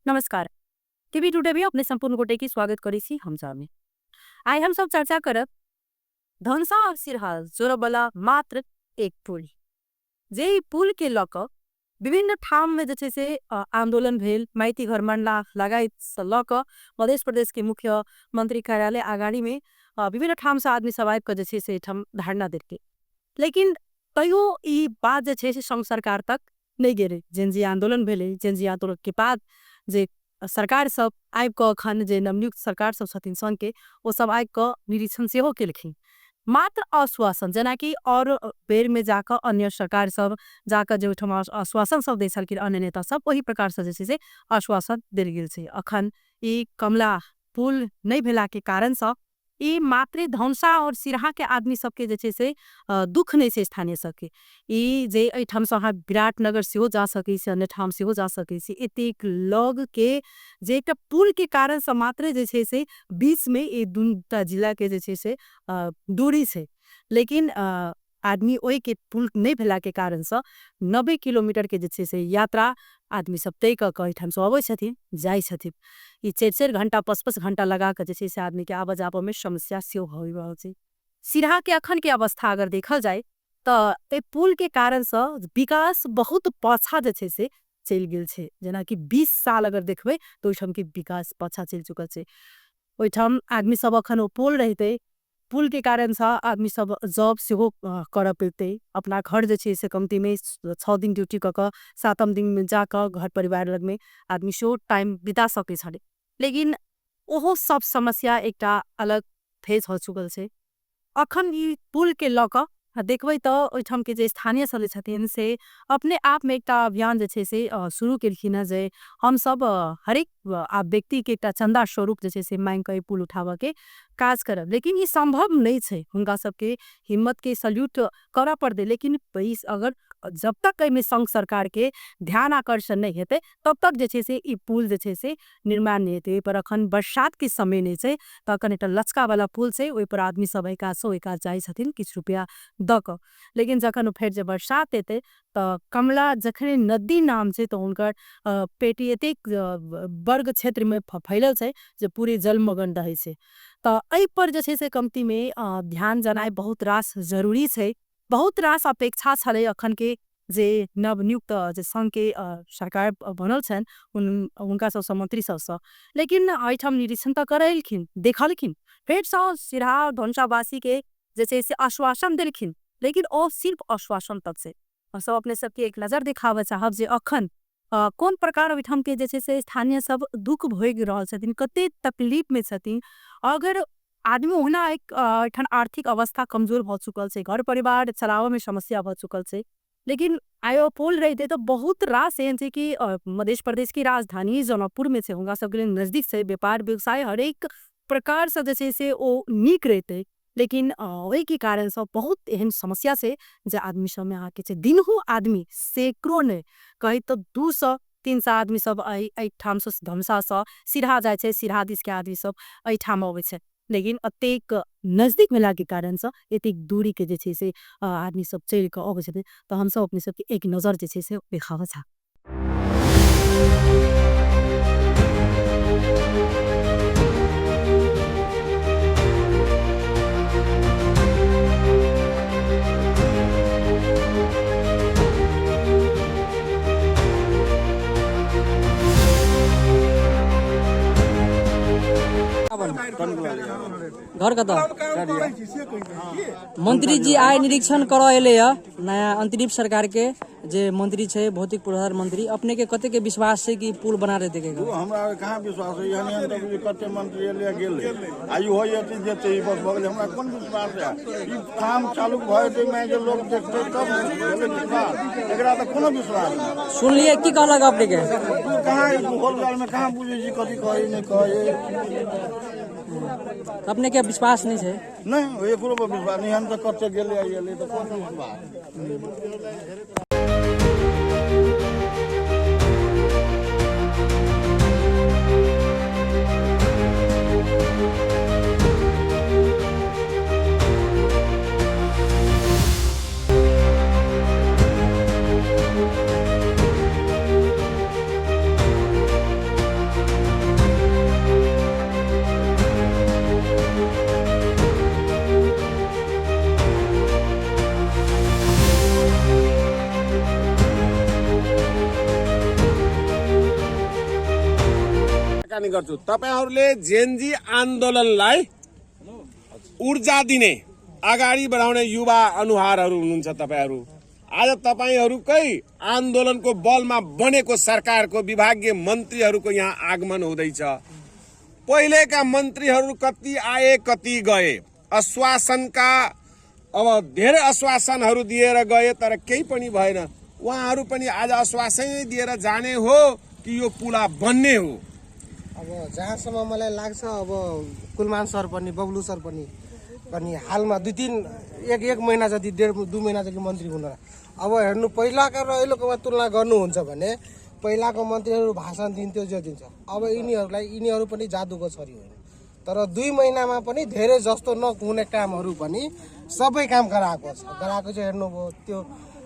नमस्कार, TV today में अपने संपूर्ण गोटे की स्वागत करै छी। हम जामी आइ हम सब चर्चा करब धनसा और सिरहा जोड़बला मात्र एक पुल, जे ई पुल के लऽ कऽ विभिन्न ठाम में जे छै से आंदोलन भेल। माइती घर मंडला लगायत से लऽ कऽ मध्य प्रदेश के मुख्यमंत्री कार्यालय आगाड़ी में विभिन्न ठाम से आदमी सब आबि कऽ जे छै से एहिठाम धरना देलकै, लेकिन तैयो ई बात जे छै से संघ सरकार तक नहि गेलै। जेन जी आंदोलन भेलै, जेन जी आंदोलन के बाद जे सरकार सब आबि कऽ अखन जे नवनियुक्त सरकार सब छथिन संघ के, ओ सब आबि कऽ निरीक्षण सेहो केलखिन। मात्र आश्वासन, जेनाकि और बेर में जाकऽ अन्य सरकार सब जाकऽ जे ओहिठाम आश्वासन सब दै छलखिन अन्य नेता सब, ओही प्रकार से जे छै से आश्वासन देल गेल छै। अखन ई कमला पुल नहि भेला के कारण से ई मात्र धनसा और सिरहा के आदमी सबके जे छै से दुख नहि छै स्थानीय सबके। ई जे एहिठाम से अहाँ विराटनगर सेहो जा सकै छी, अन्य ठाम सेहो जा सकै छी। एतेक लग के जे एकटा पुल के कारण से मात्र जे छै से बीच में ई दूटा जिला के जे छै से दूरी छै, लेकिन आदमी ओहि के पुल नहि भेला के कारण से 90 किलोमीटर के जे छै से यात्रा आदमी सब तय कऽ कऽ एहिठाम से अबै छथिन, जाइ छथिन। ई 4-4 घंटा 5-5 घंटा लगा कऽ जे छै से आदमी के आबऽ जाबऽ में समस्या सेहो भऽ रहल छै। सिरहा के अखन के अवस्था अगर देखल जाय तऽ एहि पुल के कारण से विकास बहुत पाछा जे छै से चलि गेल छै। जेनाकि 20 साल अगर देखबै तऽ ओहिठाम के विकास पाछा चलि चुकल छै। ओहिठाम आदमी सब अखन ओ पुल रहितै, पुल के कारण से आदमी सब जॉब सेहो करऽ पेतै, अपना घर जे छै से कमती में 6 दिन ड्यूटी कऽ कऽ 7म दिन में जाकऽ घर परिवार लग में आदमी सेहो टाइम बिता सकै छलै। लेकिन ओहो सब समस्या एकटा अलग फेज हो चुकल छै। अखन ई पुल के लऽ कऽ देखबै तऽ ओहिठाम के जे स्थानीय सब जे छथिन से अपने आप में एकटा अभियान जे छै से शुरू केलखिन हँ, जे हम सब हरेक आब व्यक्ति के एकटा चंदा स्वरूप जे छै से मांगि कऽ ई पुल उठाबऽ के काज करब। लेकिन ई संभव नहि छै, हुनका सबके हिम्मत के सल्यूट करऽ पड़तै। लेकिन अगर जब तक एहिमे संघ सरकार के ध्यान आकर्षण नहि हेतै तब तक जे छै से ई पुल जे छै से निर्माण नहि हेतै। ओहिपर अखन बरसात के समय नहि छै तऽ अखन एकटा लचका वाला पुल छै, ओहिपर आदमी सब एहि कात से ओहि कात जाइ छथिन किछु रुपया दऽ कऽ। लेकिन जखन फेर जे बरसात एतै तऽ कमला जखने नदी नाम छै तऽ हुनकर पेटी एतेक वर्ग क्षेत्र में फैलल छै जे पूरे जलमग्न रहै छै। तऽ एहिपर जे छै से कमती में ध्यान जनाइ बहुत रास जरूरी छै। बहुत रास अपेक्षा छलै अखन के जे नवनियुक्त जे संघ के सरकार बनल छनि हुनका सबसँ, मंत्री सबसँ। लेकिन एहिठाम निरीक्षण तऽ करेलखिन, देखलखिन, फेरसँ सिरहा धनसावासी के जे छै से आश्वासन देलखिन, लेकिन ओ सिर्फ आश्वासन तक छै। हम सब अपने सबके एक नजर देखाबऽ चाहब जे अखन कोन प्रकार ओहिठाम के जे छै से स्थानीय सब दुख भोगि रहल छथिन, कते तकलीफ में छथिन। अगर आदमी ओहुना एक एहिठाम आर्थिक अवस्था कमजोर भऽ चुकल छै, घर परिवार चलाबऽ में समस्या भऽ चुकल छै, लेकिन आइ ओ पुल रहितै तऽ बहुत रास एहन छै कि मध्य प्रदेश के राजधानी जनकपुर में छै, हुनका सबके लेल नजदीक छै, व्यापार व्यवसाय हरेक प्रकार से जे छै से ओ नीक रहितै। लेकिन ओहिके कारण से बहुत एहन समस्या छै जे आदमी सबमे अहाँके छै। दिनहु आदमी सैकड़ों नहि कही तऽ 200-300 आदमी सब एहिठाम से धनसा से सिरहा जाइ छै, सिरहा दिस के आदमी सब एहिठाम अबै छै। लेकिन एतेक नजदीक भेला के कारण से एतेक दूरी के जे छै से आदमी सब चलि कऽ अबै छथिन। तऽ हमसब अपने सबके एक नजर जे छै से देखाबऽ चाहब। घर कतऽ? मंत्री जी आइ निरीक्षण करऽ एलै हँ नया अंतरिम सरकार के जे मंत्री छै, भौतिक पूर्वाधार मंत्री, अपने के कते के विश्वास छै कि पुल बना देतै? हमरा कहाँ विश्वास है, एहन एहन तऽ कते मंत्री एलै गेलै, आ इहो एतै जेतै, ई बस भऽ गेलै। हमरा कोन विश्वास है? ई काम चालू भऽ जेतै, मानि जे लोक देखतै तब भेलै विश्वास, एकरा तऽ कोनो विश्वास नहि। सुनलियै की कहलक अपने के? कहाँ होलगाल में कहाँ बुझै छी कथी कहै नहि कहै। अपने के विश्वास नहीं छै? नहीं, एकरो पर विश्वास नहीं। हम तऽ कते गेलै एलै तऽ कोन विश्वास। कुराकानी गर्छु। तपाईँहरूले जेनजी आन्दोलनलाई ऊर्जा दिने, अगाडि बढाउने युवा अनुहारहरू हुनुहुन्छ तपाईँहरू। आज तपाईँहरूकै आन्दोलनको बलमा बनेको सरकारको विभागीय मन्त्रीहरूको यहाँ आगमन हुँदैछ। पहिलेका मन्त्रीहरू कति आए कति गए, आश्वासनका अब धेरै आश्वासनहरू दिएर गए तर केही पनि भएन। उहाँहरू पनि आज आश्वासनै दिएर जाने हो कि यो पुला बन्ने हो? अब जहाँसम्म मलाई लाग्छ, अब कुलमान सर पनि बब्लु सर पनि पनि हालमा दुई तिन एक एक महिना जति, 1.5-2 महिना जति मन्त्री हुन। अब हेर्नु, पहिलाको र अहिलेकोमा तुलना गर्नुहुन्छ भने पहिलाको मन्त्रीहरू भाषण दिन्थ्यो, जे दिन्छ। अब यिनीहरूलाई, यिनीहरू पनि जादुको छरी होइन, तर 2 महिनामा पनि धेरै जस्तो नहुने कामहरू पनि सबै काम गराएको छ, गराएको चाहिँ हेर्नुभयो। त्यो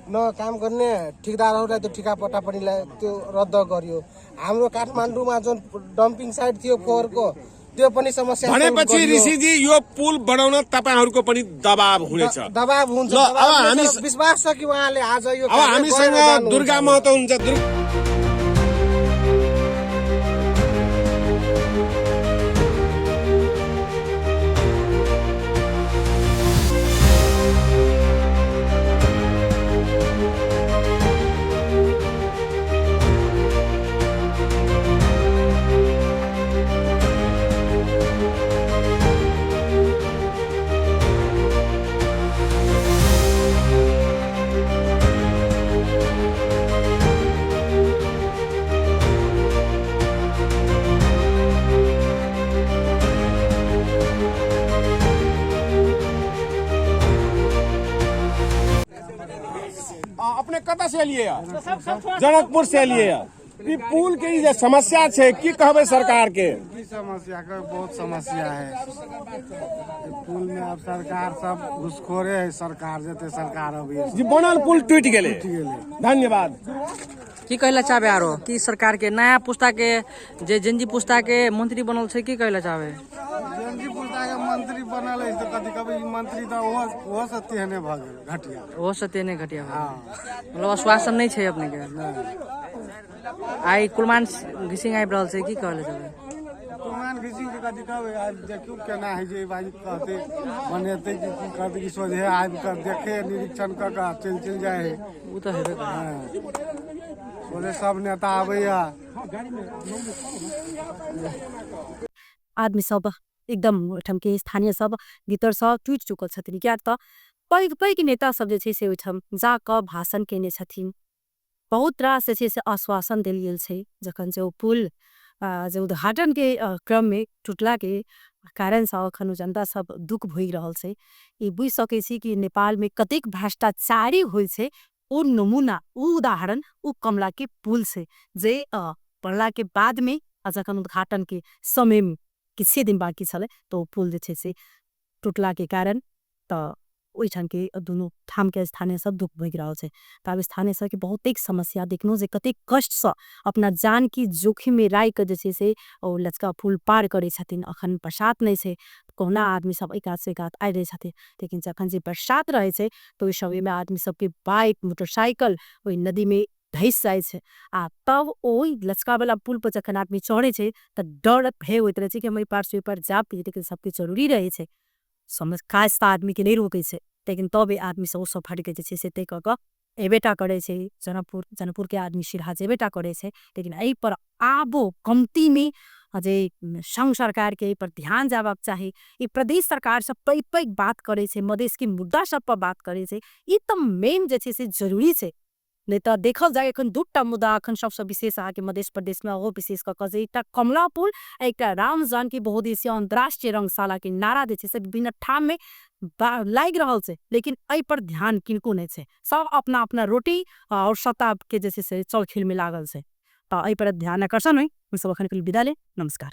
न काम गर्ने ठेकेदारहरूलाई त्यो ठिकापट्टा पनि त्यो रद्द गरियो। हाम्रो काठमाडौँमा जुन डम्पिङ साइट थियो फोहोरको, त्यो पनि समस्या भनेपछि गरियो। ऋषिजी, यो पुल बनाउन तपाईँहरूको पनि दबाब हुनेछ? दबाब हुन्छ। ल, अब दबाब हुनेछ हामी र विश्वास छ कि उहाँले आज यो अब कार्य हामीसँग गरेर जानुहुन्छ। दुर्गा महतो हुनुहुन्छ। अपने कतऽ से एलियै? जनकपुर से एलियै। ई पुल के ई जे समस्या छै, की कहबै सरकार के? की समस्या के, बहुत समस्या है पुल में। अब सरकार सब घुसखोरे है, सरकार जते सरकार अभी जी बनल पुल टूटि गेलै। धन्यवाद। की कहला चाहबे आरो कि सरकार के नया पुस्ता के जे जेनजी पुस्ता के मंत्री बनल छै, की कहला चाहबे? जेनजी पुस्ता के मंत्री बनल है तऽ कथी कहबै, ई मंत्री तऽ ओहो ओहो से तेहने भऽ गेल घटिया। ओहो से तेहने घटिया भऽ गेल। मतलब आश्वासन नहि छै अपने के। आइ कुलमान घिसिंग आबि रहल छै, की कहले चाहबे? कुलमान घिसिंग के कथी कहबै, आब देखियौ केना होइ छै। भाई कहते बनेतै कि की कहतै, कि सोझे आबि कऽ देखे निरीक्षण कऽ कऽ चलि चलि जाइ है। ओ तऽ हेबे करे। हँ, सोझे सब नेता आबैया। आदमी सब एकदम ओहिठाम के स्थानीय सब भीतरसँ टूटि चुकल छथिन, किएक तऽ पैघ पैघ नेता सब जे छै से ओहिठाम जाकऽ भाषण केने छथिन। बहुत रास जे छै से आश्वासन देल गेल छै, जखन जे ओ पुल जे उद्घाटन के क्रम में टूटला के कारणसँ अखन ओ जनता सब दुख भोगि रहल छै। ई बुझि सकै छी कि नेपाल में कतेक भ्रष्टाचारी होइ छै, ओ नमूना, ओ उदाहरण ओ कमला के पुल छै, जे बनला के बाद में आ जखन उद्घाटन के समय में किछे दिन बाँकी छलै तऽ ओ पुल जे छै से टूटला के कारण तऽ ओहिठाम के दुनू ठाम के स्थानीय सब दुख भोगि रहल छै। तऽ आब स्थानीय सबके बहुतेक समस्या देखलहुँ जे कतेक कष्टसँ अपना जान के जोखिम में राखि कऽ जे छै से ओ लचका पुल पार करै छथिन। अखन बरसात नहि छै, कहुना आदमी सब एहि कात से ओहि कात आबि जाइ छथिन, लेकिन जखन जे बरसात रहै छै तऽ ओहि समयमे आदमी सबके बाइक मोटरसाइकिल ओहि नदीमे धसि जाइ छै, आ तब ओहि लचका वाला पुल पर जखन आदमी चढ़ै छै तऽ डर भय होइत रहै छै कि हम एहि पार से ओहि पार जायब कि, लेकिन सबके जरूरी रहै छै समझ, काज तऽ आदमीके नहि रोकै छै, लेकिन तब आदमी सब ओ सब फटके जे छै से तय कऽ कऽ एबेटा करै छै। जनकपुर, जनकपुरके आदमी सिरहा जेबेटा करै छै, लेकिन एहिपर आबो कमतीमे जे सङ्घ सरकारके एहिपर ध्यान जाबाक चाही। ई प्रदेश सरकार सब पैघ पैघ बात करै छै, मधेशके मुद्दा सब पर बात करै छै, ई तऽ मेन जे छै से जरूरी छै। नहि तऽ देखल जाय एखन दूटा मुद्दा एखन सबसँ विशेष अहाँके मधेश प्रदेशमे, ओहो विशेष कऽ कऽ जे एकटा कमला पुल आ एकटा राम जानकी बहुउद्देशीय अन्तर्राष्ट्रीय रङ्गशालाके नारा जे छै से विभिन्न ठाममे लागि रहल छै, लेकिन एहिपर ध्यान किनको नहि छै। सब अपना अपना रोटी आओर सत्ताके जे छै से चलखेलमे लागल छै। तऽ एहिपर ध्यान आकर्षण होइ। हमसब एखन के लेल विदा ले, नमस्कार।